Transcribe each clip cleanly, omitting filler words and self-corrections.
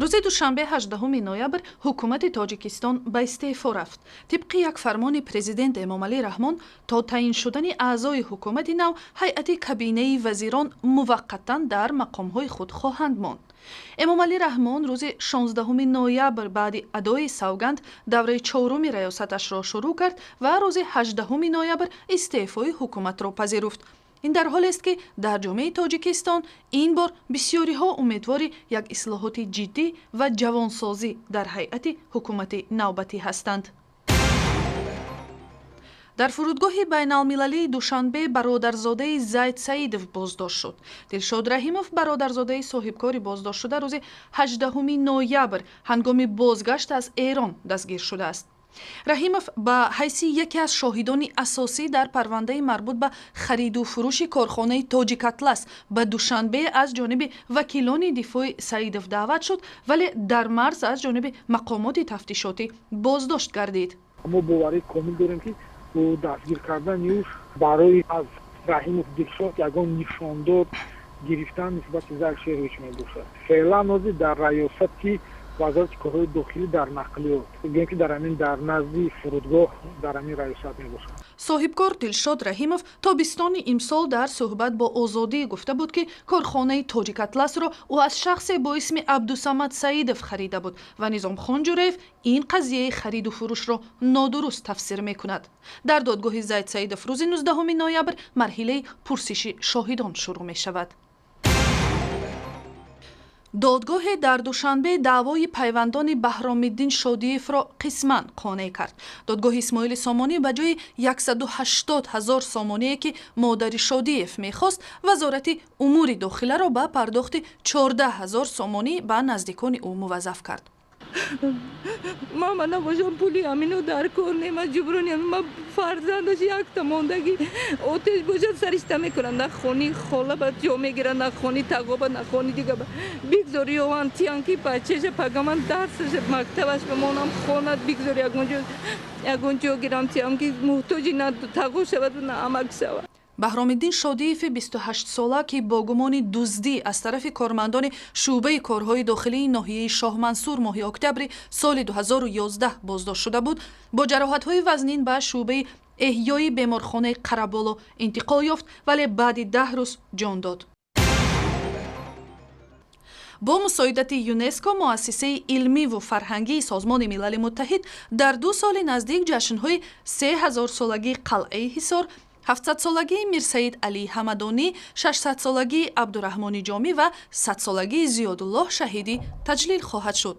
Рӯзи душанбе, 18 ноябр, ҳукумати Тоҷикистон ба истеъфо рафт. Тибқи як фармони президент Эмомалӣ Раҳмон, то таъин шудани аъзои ҳукумати нав ҳайати кабинаи вазирон муваққатан дар мақомҳои худ хоҳанд монд. Эмомалӣ Раҳмон рӯзи 16 ноябр баъди адои савганд давраи чоруми раёсаташро шурӯъ кард ва рӯзи 18 ноябр истеъфои ҳукуматро пазируфт. Ин дар ҳолест, ки дар ҷомеаи Тоҷикистон ин бор бисёриҳо умедвори як ислоҳоти ҷиддӣ ва ҷавонсозӣ дар ҳайати ҳукумати навбатӣ ҳастанд. Дар фурудгоҳи байналмилалии Душанбе бародарзодаи Зайд Саидов боздошт шуд. Дилшод Раҳимов, бародарзодаи соҳибкори боздоштшуда, рӯзи 18 ноябр ҳангоми бозгашт аз Эрон дастгир шудааст. Раҳимов ба ҳайси яке аз шоҳидони асосӣ дар парвандаи марбут ба хариду фурӯши корхонаи Тоҷикатлас ба Душанбе аз ҷониби вакилони дифои Саидов даъват шуд, вале дар марз аз ҷониби мақомоти тафтишотӣ боздошт гардид. Мо боварии комил дорем, ки бо дастгир кардани ӯ барои аз Раҳимов Дилшод ягон нишондод гирифтан нисбати Зайд Шерович мебошад. Феълан ҳозир дар раёсати Вазорати корҳои дохилӣ дар нақлиёт, гӯем ки дар ҳамин дар назди фурудгоҳ, дар ҳамин раёсат мебошад. Соҳибкор Дилшод Раҳимов тобистони имсол дар суҳбат бо Озодӣ гуфта буд, ки корхонаи Тоҷикатласро ӯ аз шахсе бо исми Абдусамад Саидов харида буд ва Низомхон Ҷураев ин қазияи хариду фурӯшро нодуруст тафсир мекунад. Дар додгоҳи Зайд Саидов рӯзи 19 ноябр марҳилаи пурсиши шоҳидон шурӯъ мешавад. Додгоҳе дар Душанбе даъвои пайвандони Баҳромиддин Шодиевро қисман қонеъ кард. Додгоҳи Исмоили Сомонӣ ба ҷои 180 ҳазор сомоние, ки модари Шодиев мехост, Вазорати умури дохиларо ба пардохти 14 ҳазор сомонӣ ба наздикони ӯ муваззаф кард. Мама набошам, пули амино дар кор нема, ҷуброни ма фарзандаш якта мондагӣ, отеш бошад, саришта мекунад, на хони хола ба ҷо мегирад, на хони тағоба, на хони дига. Бигзор ёван тиян, ки бачаша пагаман дарсаша мактабаш бимонам, хонад. Бигзор ягон ҷо гирам, тиям, ки муҳтоҷи на тағо шаваду на амак шавад. Баҳромиддин Шодиеви 28сола, ки бо гумони дуздӣ аз тарафи кормандони шӯъбаи корҳои дохилии ноҳияи Шоҳмансур моҳи октябри соли 2011 боздошт шуда буд, бо ҷароҳатҳои вазнин ба шӯъбаи эҳёи беморхонаи Қараболо интиқол ёфт, вале баъди 10 рӯз ҷон дод. Бо мусоидати ЮНЕСКО, муассисаи илмиву фарҳангии Созмони Милали Муттаҳид, дар 2 соли наздик ҷашнҳои 3000-солагии қалъаи Ҳисор, 700-солагии Мирсаид Алӣ Ҳамадонӣ, 600-солагии Абдураҳмони Ҷомӣ ва 100-солагии Зиёдуллоҳ Шаҳидӣ таҷлил хоҳад шуд.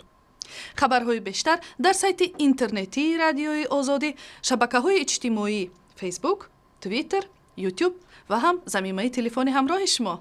Хабарҳои бештар дар сайти интернетии Радиои Озодӣ, шабакаҳои иҷтимоӣ, Фейсбук, Твиттер, Ютуб ва ҳам замимаи телефони ҳамроҳи шумо.